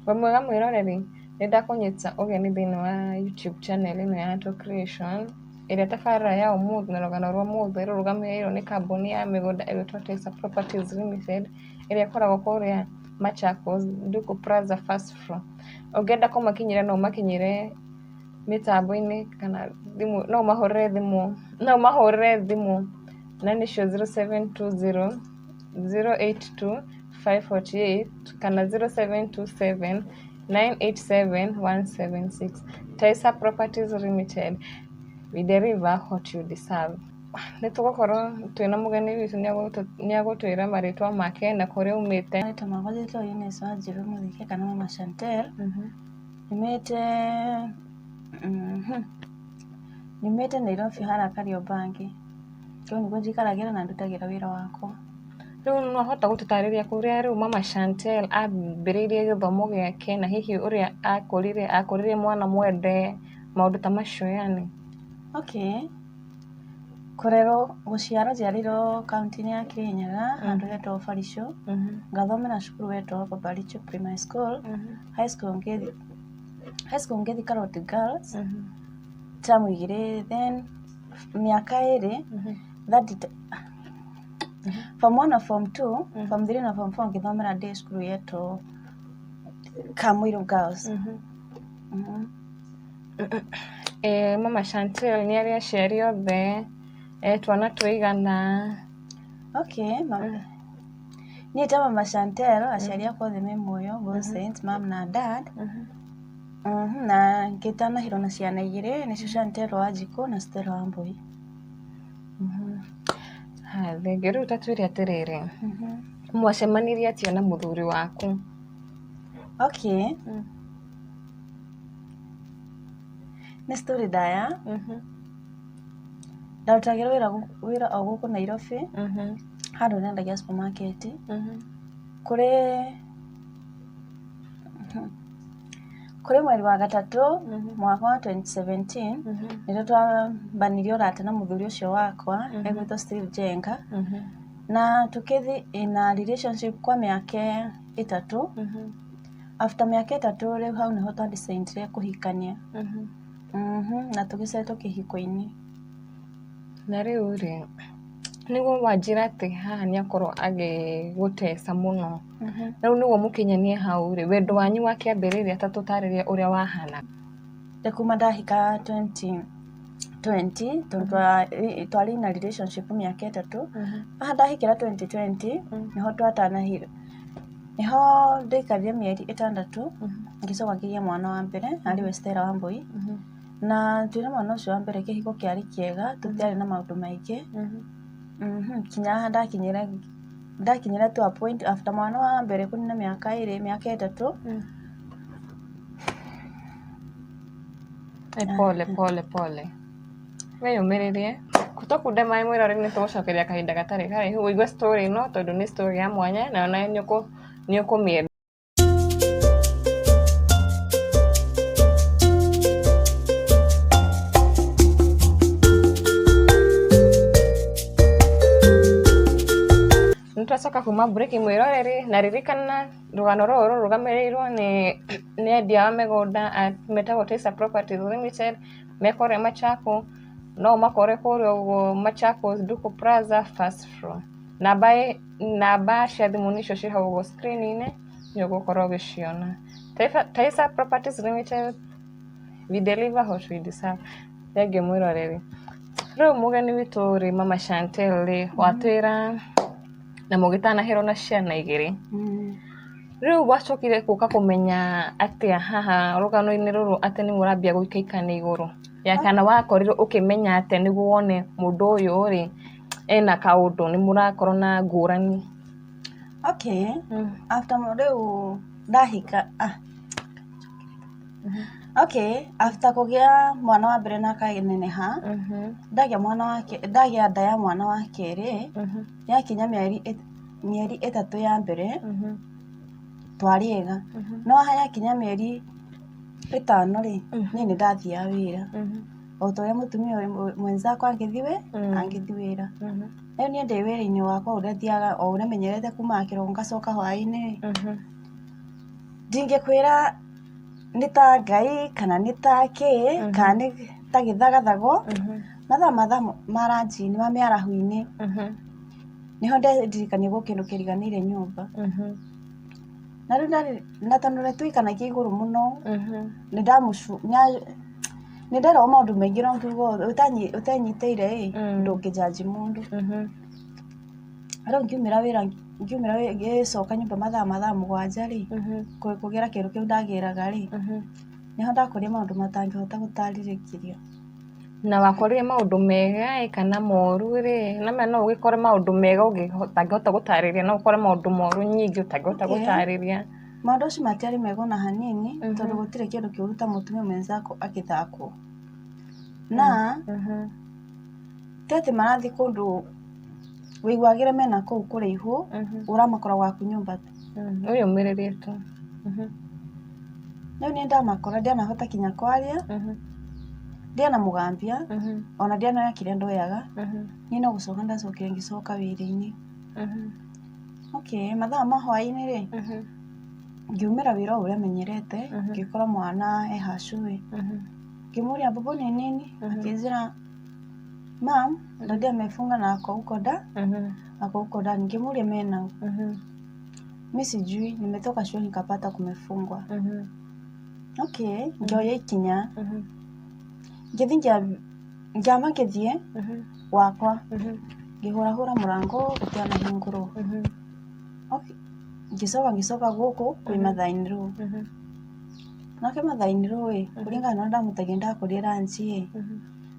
Wĩ mwega mwĩroreri? Nĩ ndakũnyita ũgeni thĩinĩ wa YouTube channel ĩno ya Two Creation, ĩrĩa tabarĩra ya ũmũthĩ na rũgano rwa ũmũthĩ rũrũgamĩrĩirwo nĩ kambuni ya mĩgũnda ĩgwĩtwo Taisa Properties Limited, ĩrĩa ĩkoragwo kũrĩa Machakos, Duku Plaza first floor. Ũngĩenda kũmakinyĩra no ũmakinyĩre mĩtambo-inĩ kana thimũ, no ũmahũrĩre thimũ, no ũmahũrĩre thimũ na nĩcio 0720 082 548 kana 0727 987 176. Taisa Properties Limited, we deliver what you deserve. Nĩ tũgũkorwo twĩna mũgeni witũ nĩ agũtwĩra marĩtwa make na kũrĩa aumĩte. Marĩtwa makwa njĩtagwo Eunice Wanjiru Mũthike kana Mama Chantel. Nyumĩte nyumĩte Nairobi harĩa Kariobangi. Kũu nĩkuo njikaragĩra na ndutagĩra wĩra wakwa. Rĩu no ũhote gũtũtarĩria kũrĩa rĩu Mama Chantel ambĩrĩirie gĩthomo gĩake na hihi ũrĩa akũrire, akũrire mwana mwende, maũndũ ta macio yani. Okay. Kũrerwo, gũciarwo njiarĩirwo kauntĩ-inĩ ya Kĩrĩnyaga handũ hetagwo Baricho. Ngathomera cukuru wetagwo Babaricho Primary School. High school ngĩthiĩ high school ngĩthiĩ Karoti Girls term igĩrĩ then mĩaka ĩrĩ third form 1 na form 2, form 3 na form 4 ngĩthomera ndĩ cukuru yetwo Kamũirũ Girls. Mama Chantel nĩ arĩ aciari othe, twana tũigana? Okay, niĩ ta Mama Chantel aciari akwa othe me muoyo, both saints, mom na dad. Na ngĩtanahĩrwo na ciana igĩrĩ nĩcio Chantel Wanjikũ na Stella Wambui. Haya, thengiũ. Rĩu ta twĩre atĩrĩrĩ, mwacemanirie atĩa na mũthuri waku? Okay. Nĩ story ndaya. Ndarutagĩra wĩra o gũkũ Nairobi, handũ ndendagia supermarket. Kũrĩ kũrĩ mweri wa gatatũ mwaka wa 2017 nĩrĩo twambanirie ũrata na mũthuri ũcio wakwa egwĩtwo Steve Njenga, na tũkĩthiĩ in a relationship kwa mĩaka 3. After mĩaka 3 rĩu hau nĩho twa decide kũhikania. Na tũgĩsettle kĩhiko-inĩ. Na rĩu rĩ, nĩguo wanjĩra atĩ haha nĩ akorwo agĩgũteca mũno. Rĩu nĩguo mũkinyanie hau rĩ, wendo wanyu wa kĩambĩrĩria ta tũtarĩrie ũrĩa wahana. Rĩ kuma ndahika 2020 tondũ twarĩ in a relationship mĩaka 3. Haha ndahikĩra 2020 nĩho twatanahire, nĩho ndaikarire mĩeri 6 ngĩcoka ngĩgĩa mwana wa mbere arĩ we Stella Wambui. Na twĩna mwana ũcio wa mbere kĩhiko kĩarĩ kĩega, tũtiarĩ na maũndũ maingĩ. Kinya haha ndakinyĩra to a point after mwana wa mbere kũnina mĩaka 2, mĩaka 3. Pole pole pole, wĩyũmĩrĩrie tũkunde maĩ mwĩrore nĩ tũgũcokeria kahinda gatarĩ karaihu ũigue story ĩno tondũ nĩ story ya mwanya na onawe nĩ ũkũmĩenda. Nĩ twacoka kuma break mwĩroreri, na ririkana rũgano rũrũ rũrũgamĩrĩirwo nĩ endia a mĩgũnda metagwo Taisa Properties Limited, me kũrĩa Machakos, no ũmakore kũrĩa ũguo Machakos Duku Plaza first floor. Namba cia thimũ nĩcio ciĩ hau ũguo screen-inĩ nĩ ũgũkorwo ũgĩciona. Taisa Properties Limited, we deliver what we deserve. Thengiũ mwĩroreri. Rĩu mũgeni witũ rĩ, Mama Chantel rĩ, watwĩra na mũgĩtanahĩrwo na ciana igĩrĩ. Rĩu wacokire gũka kũmenya atĩa haha rũgano-inĩ rũrũ atĩ nĩ mũrambia gũikaikania igũrũ ya kana wakorirwo ũkĩmenya atĩa nĩguo wone mũndũ ũyũ rĩ ena kaũndũ nĩ mũrakorwo na ngũrani? Okay. After rĩu ndahika, okay, after kũgĩa mwana wa mbere na akaneneha, ndagĩa mwana wake, ndagĩa nda ya mwana wa kerĩ, yakinya mĩeri 3 ya mbere twarĩ ega. No haha yakinya mĩeri 5 rĩ, niĩ nĩ ndathiaga wĩra. O ta ũrĩa mũtumia mwenzakwa angĩthiĩ wĩra. Rĩu niĩ ndĩ wĩra-inĩ wakwa ũrĩa thiaga o ũrĩa menyerete kuma kĩroko ngacoka hwaĩ-inĩ. Ndingĩkwĩra nĩ ta Ngai kana nĩ ta kĩ kana nĩ ta gĩthagathago, mathaa mathaa ma ranji-inĩ ma mĩaraho-inĩ nĩho nderirikania gwĩ kĩndũ kĩriganĩire nyũmba. Na rĩu na tondũ nĩ tũikanagia igũrũ mũno, nĩ nĩ nderagwo maũndũ maingĩ no ngiuga ũtenyitĩire ĩ ndũngĩ judge mũndũ. Rĩu ngiumĩra wĩra ngiumĩra ngĩcoka nyũmba mathaa ma thaa 7 rĩ, kũgĩra kĩndũ kĩu ndagĩraga rĩ, nĩho ndakorire maũndũ matangĩhota gũtarĩrĩkĩria. Na wakorire maũndũ mega ĩ kana moru rĩ, nĩma no ũgĩkore maũndũ mega ũtangĩhota gũtarĩria, no ũkore maũndũ moru nyingĩ ũtangĩhota gũtarĩria. Maũndũ acio matiarĩ mega ona hanini, tondũ gũtirĩ kĩndũ kĩũru ta mũtumia mwenzako agĩthakwo. Na ti atĩ marathiĩ kũndũ wĩiguagĩre mena kũu kũraihu, ũramakora gwaku nyũmba. Wĩyũmĩrĩrie tu. Rĩu niĩ ndamakora ndianahota kinya kwaria, ndianamũgambia, ona ndianoya kĩrĩa ndoyaga, niĩ no gũcoka ndacokire ngĩcoka wĩra-inĩ. Okay, mathaa ma hwaĩ-inĩ rĩ, ngiumĩra wĩra o ũrĩa menyerete, ngĩkora mwana e hacũĩ. Ngĩmũria mbũmbũ nĩ nini? Akĩnjĩra mam, daddy amefunga na ako huko nda, ako huko ndani. Ngĩmũria mena ũ? Mi sijui, nimetoka shule nikapata kumefungwa. Okay, ngĩoya ikinya, ngĩthiĩ ngĩamba ngĩthiĩ gwakwa, ngĩhũrahũra mũrango ũtanahingũrwo. Okay, ngĩcoka ngĩcoka gũkũ kwĩ mother-in-law. Nake mother-in-law ĩ, kũringana na ũrĩa ndamũtagia ndakorire lunch ĩ,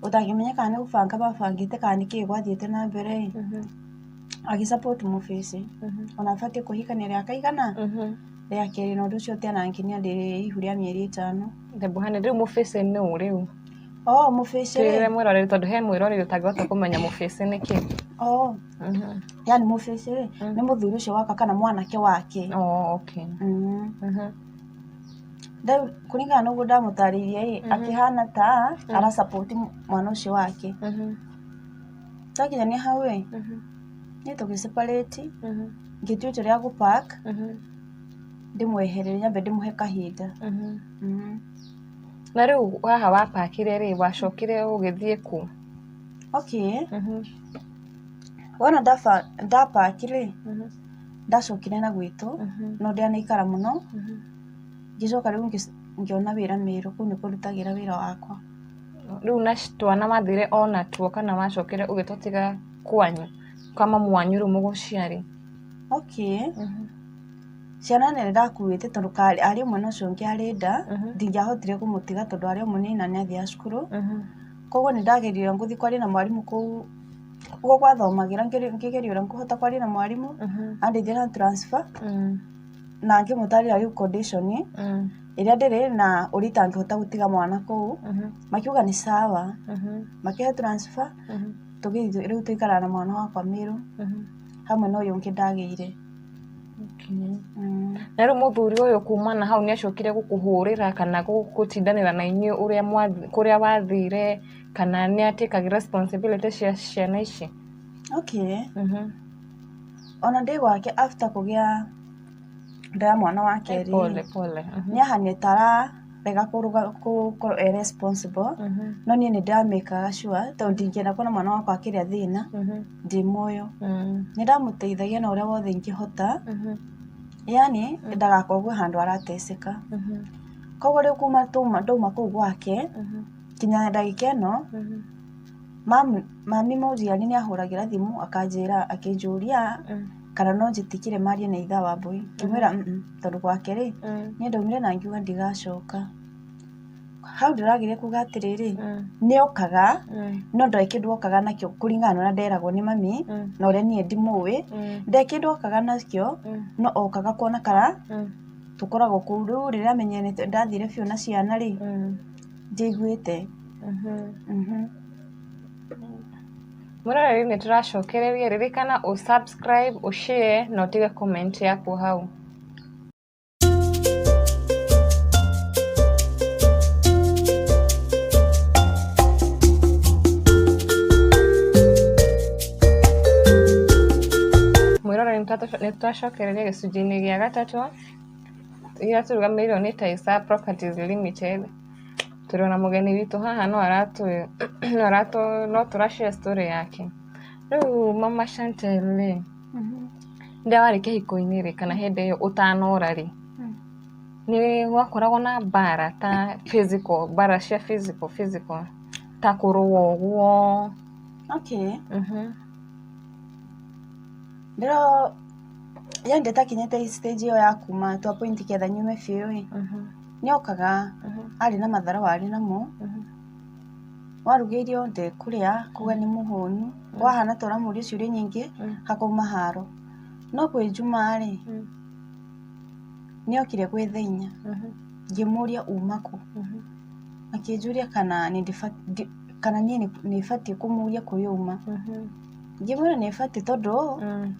ũtangĩmenya kana nĩ gũbanga mabangĩte kana nĩ kĩĩ gwathiĩte na mbere ĩ, agĩ support mũbĩcĩ, ona abatiĩ kũhikania rĩa kaigana, rĩa kerĩ, na ũndũ ũcio ũtianangenia ndĩ ihu rĩa mĩeri 5. Ndembo rĩu mũbĩcĩ nũ rĩu? Oh, mũbĩcĩ Twĩrĩre mwĩroreri tondũ he mwĩroreri ũtangĩhota kũmenya mũbĩcĩ nĩ kĩ. Oh, yani mũbĩcĩ rĩ, nĩ mũthuri ũcio wakwa kana mwanake wake. Oh, okay. Rĩu kũringana na ũguo ndamũtarĩirie ĩ, akĩhana ta ara support mwana ũcio wake. Twakinyania hau ĩ, niĩ tũgĩ separate, ngĩtua itua rĩa gũ pack, ndĩmweherere nyambe ndĩmũhe kahinda. Na rĩu haha wapakire rĩ, wacokire ũgĩthiĩ kũ? Okay. Wona ndapaki rĩ, ndacokire na gwitũ, no ndianaikara mũno, ngĩcoka rĩu ngĩona wĩra Meru, kũu nĩkuo ndutagĩra wĩra wakwa. Rĩu na twana wathire ona tuo kana wacokire ũgĩtũtiga kwanyu, kwa mamu wanyu rĩu mũgũciari? Okay. Ciana nĩ ndakuĩte tondũ arĩ ũmwe na ũcio ũngĩ arĩ nda, ndingĩahotire kũmũtiga tondũ arĩ o mũnini na nĩ athiaga cukuru. Koguo nĩ ndageririe ngũthiĩ kwaria na mwarimũ kũu ũguo gwathomagĩra, ngĩgeria ũrĩa ngũhota kwaria na mwarimũ, andeithie na transfer, na ngĩmũtarĩria rĩu condition ĩrĩa ndĩrĩ na ũrĩa itangĩhota gũtiga mwana kũu. Makiuga nĩ sawa, makĩhe transfer, tũgĩthiĩ rĩu tũikaraga na mwana wakwa Meru, hamwe na ũyũ ũngĩ ndagĩire. Na rĩu mũthuri ũyũ kuma na hau nĩ acokire gũkũhũrĩra kana gũtindanĩra na inyuĩ ũrĩa kũrĩa wathire, kana nĩ atĩkaga responsibility cia ciana ici? Okay. Ona ndĩ gwake after kũgĩa nda ya mwana wa kerĩ, Pole pole. Nĩ ahanire ta ararega gũkorwo e responsible, no niĩ nĩ ndamĩkaga sure tondũ ndingĩenda kuona mwana wakwa akĩrĩa thĩna ndĩ muoyo. Nĩ ndamũteithagia na ũrĩa wothe ingĩhota, yani ndagakorwo kwĩ handũ arateceka. Koguo rĩu kuma ndauma kũu gwake kinya ndagĩka ĩno, mami mũnjiari nĩ ahũragĩra thimũ akanjĩra akĩnjũria kana no njĩtĩkĩre marie na ithe wa Wambũi. Ngĩmwĩra tondũ gwake rĩ, niĩ ndaumire na ngiuga ndigacoka. Hau ndĩrageria kuga atĩrĩrĩ, nĩ okaga, no ndarĩ kĩndũ okaga nakĩo kũringana na ũrĩa nderagwo nĩ mami, na ũrĩa niĩ ndimũĩ, ndarĩ kĩndũ okaga nakĩo, no okaga kuona kana tũkoragwo kũu. Rĩu rĩrĩa amenyire ndathire biũ na ciana rĩ, ndiaiguĩte. Mwĩroreri nĩ tũracokereria, ririkana ũ subscribe, ũ share na ũtige comment yaku hau. Mwĩroreri nĩ twacokereria gĩcunjĩ-inĩ gĩa gatatũ. Iria tũrũgamĩrĩirwo nĩ Taisa Properties Limited. Tũrĩ ona mũgeni witũ haha no aratũ no aratũ no tũra share story yake. Rĩu mama Chantel rĩ, rĩrĩa warĩ kĩhiko-inĩ rĩ, kana hĩndĩ ĩyo ũtanora rĩ, nĩ gwakoragwo na mbara ta physical, mbara cia physical physical ta kũrũa ũguo? Okay. Ndĩro yani ndĩtakinyĩte stage ĩyo ya kuma to a point ketha nyume biũ ĩ, nĩokaga arĩ na mathara warĩ namo, waruga irio ndekũrĩa, kuga nĩ mũhũnu, wahana ta ũramũria ciũria nyingĩ, hakauma haro. No kwĩ Jumaa rĩ, nĩokire gwĩ thaa 4, ngĩmũria uma kũ, akĩnjũria kana kana niĩ nĩbatiĩ kũmũria kũrĩa uma. Ngĩmwĩra nĩbatiĩ tondũ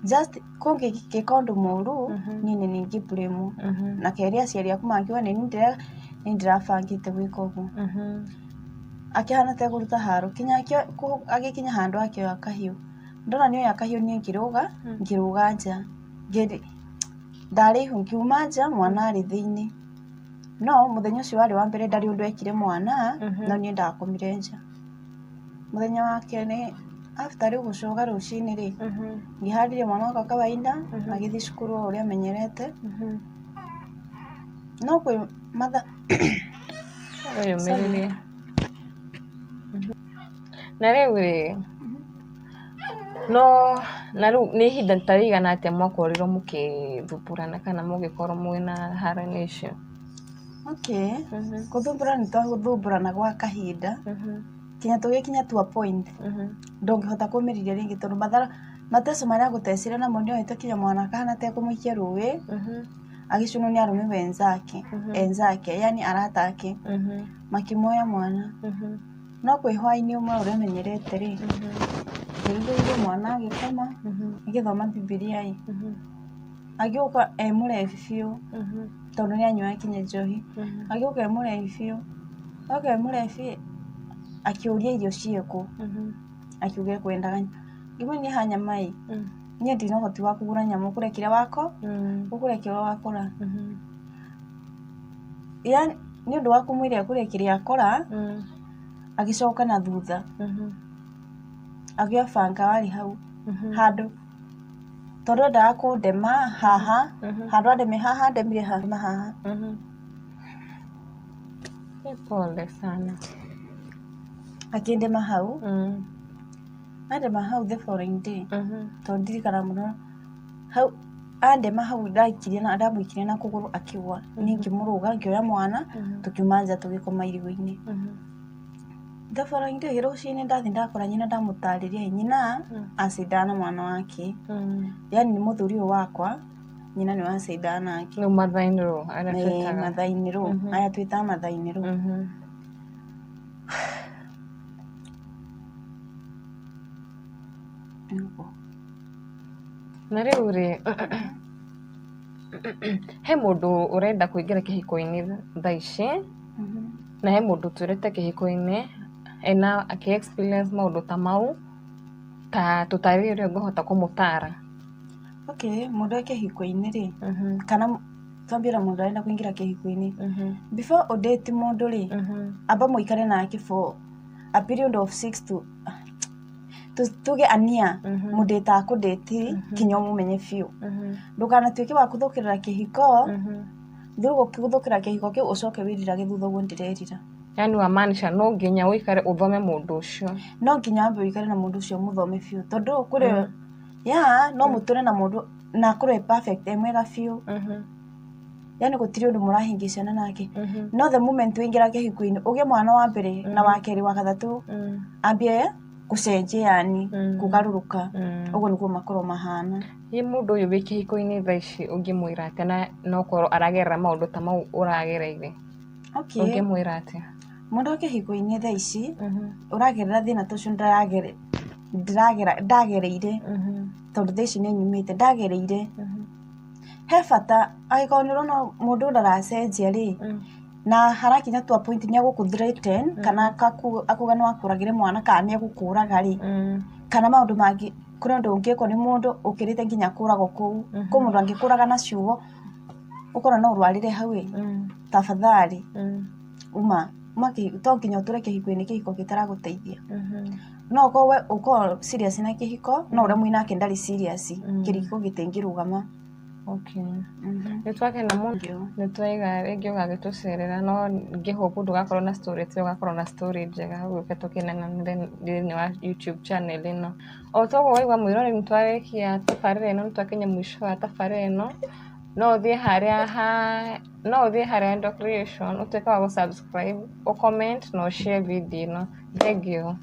just kũngĩkĩka ũndũ mũru niĩ nĩ niĩ ingĩ-blame, na kerĩ aciari aku mangiuga nĩ niĩ ndĩrabangĩte gwĩka ũguo. Akĩhana ta ekũruta haro kinya agĩkinya handũ akĩoya kahiũ. Ndona nĩoya kahiũ niĩ ngĩrũga, ngĩrũga nja. Ndarĩ ihu ngiuma nja mwana arĩ thĩinĩ. No mũthenya ũcio warĩ wa mbere ndarĩ ũndũ ekire mwana, no niĩ ndakomire nja. Mũthenya wa kerĩ after rĩu gũcoga rũcinĩ rĩ, ngĩharĩria mwana wakwa kawaida, agĩthiĩ cukuru o ũrĩa amenyerete. No kwĩ mathaa Wĩyũmĩrĩrie. Na rĩu rĩ, no na rĩu nĩ ihinda ta rĩigana atĩa mwakorirwo mũkĩthumbũrana kana mũgĩkorwo mwĩna haro-inĩ icio? Okay. Gũthumbũra nĩ twagũthumbũrana gwa kahinda, kinya tũgĩkinya to a point ndũngĩhota kũmĩrĩria rĩngĩ tondũ mathara mateco marĩa agũtecire namo nĩoete kinya mwana akahana ta ekũmũikia rũĩ, agĩcunwo nĩ arũme wenzake, enzake yani arata ake, makĩmuoya mwana. No kwĩ hwaĩ-inĩ ũmwe ũrĩa menyerete rĩ, ngĩrugĩire mwana agĩkoma, ngĩthoma Bibilia ĩ, agĩũka e mũrebi biũ, tondũ nĩ anyuaga kinya njohi, agĩũka e mũrebi biũ, oka e mũrebi akĩũria irio ciĩkũ, akiuga ekwendaga ngĩmwĩra niĩ ha nyama ĩ, niĩ ndina ũhoti wa kũgũra nyama, ũkũrĩa kĩrĩa wako, ũkũrĩa kĩrĩa wakora. Yani nĩ ũndũ wa kũmwĩra ekũrĩa kĩrĩa akora, agĩcoka na thutha, akĩoya banga warĩ hau handũ tondũ endaga kũndema haha, handũ andeme haha andemire haha. Pole sana. Akĩndema hau, andema hau the following day, tondũ ndirikana mũno hau andema hau ndaikirie na ndamũikirie na kũgũrũ akĩgwa, niĩ ngĩmũrũga ngĩoya mwana tũkiuma nja tũgĩkoma irigũ-inĩ. The following day rũcinĩ ndathiĩ ndakora nyina ndamũtarĩria, nyina acindaga na mwana wake, yani nĩ mũthuri ũyũ wakwa, nyina nĩwe acindaga nake. Rĩu mother-in-law arĩa twĩtaga. Mother-in-law, aya twĩtaga mother-in-law. Nĩguo. Na rĩu rĩ, he mũndũ ũrenda kũingĩra kĩhiko-inĩ thaa ici, na he mũndũ ũtũrĩte kĩhiko-inĩ ena akĩ experience maũndũ ta mau, ta tũtarĩrie ũrĩa ũngĩhota kũmũtara. Okay, mũndũ e kĩhiko-inĩ rĩ, kana twambie na mũndũ arenda kũingĩra kĩhiko-inĩ, before ũdate mũndũ rĩ, amba mũikare nake for a period of 6 to tuge ania mũndĩtaga kũdate kinya ũmũmenye biũ, ndũkanatuĩke wa kũthũkĩrĩra kĩhiko, through gũthũkĩra kĩhiko kĩu ũcoke wĩrirage thutha ũguo ndĩrerira. Yani wamaanisha no nginya ũikare ũthome mũndũ ũcio. No nginya wambe ũikare na mũndũ ũcio mũthome biũ, tondũ kũrĩ ya no mũtũre na mũndũ na akorwo e perfect e mwega biũ, yani gũtirĩ ũndũ mũrahĩngĩcana nake, no the moment waingĩra kĩhiko-inĩ ũgĩe mwana wa mbere na wa kerĩ wa gatatũ, ambie gũcenjia yani kũgarũrũka, ũguo nĩguo makorwo mahana. Ĩ mũndũ ũyũ wĩ kĩhiko-inĩ thaa ici ũngĩmwĩra atĩa na okorwo aragerera maũndũ ta mau ũragereire? Okay. Ũngĩmwĩra atĩa? Mũndũ wĩ kĩhiko-inĩ thaa ici ũragerera thĩna ta ũcio ndagereire, tondũ thaa ici nĩ nyumĩte ndagereire, he bata angĩkorwo nĩ ũrona mũndũ ndaracenjia rĩ, na harakinya to a point nĩ egũkũ threaten kana akuga no akũragĩre mwana kana nĩ egũkũraga rĩ, kana maũndũ mangĩ, kũrĩ ũndũ ũngĩkwo nĩ mũndũ ũkĩrĩte nginya kũragwo kũu, kwĩ mũndũ angĩkũraga na ciugo. Ũkona no ũrwarĩre hau ĩ, tafadhali uma uma to nginya ũtũre kĩhiko-inĩ kĩhiko gĩtaragũteithia. No ũkorwo we ũkorwo serious na kĩhiko, no ũrĩa mwĩnake ndarĩ serious, kĩhiko gĩtingĩrũgama. Okay. Nĩ twakena mũno, nĩ twaiga rĩngĩ ũgagĩtũcerera, no ngĩhope ndũgakorwo na story ti ũgakorwo na story njega ũgĩũke tũkenanĩre thĩinĩ wa YouTube channel ĩno. O toguo waigua mwĩroreri, nĩ twarĩkia tabarĩra ĩno, nĩ twakinya mũico wa tabarĩra ĩno. No ũthiĩ harĩa ha no ũthiĩ harĩa Endo Creation, ũtuĩke wa gũ-subscribe, ũ-comment na ũ-share video ĩno. Thank you.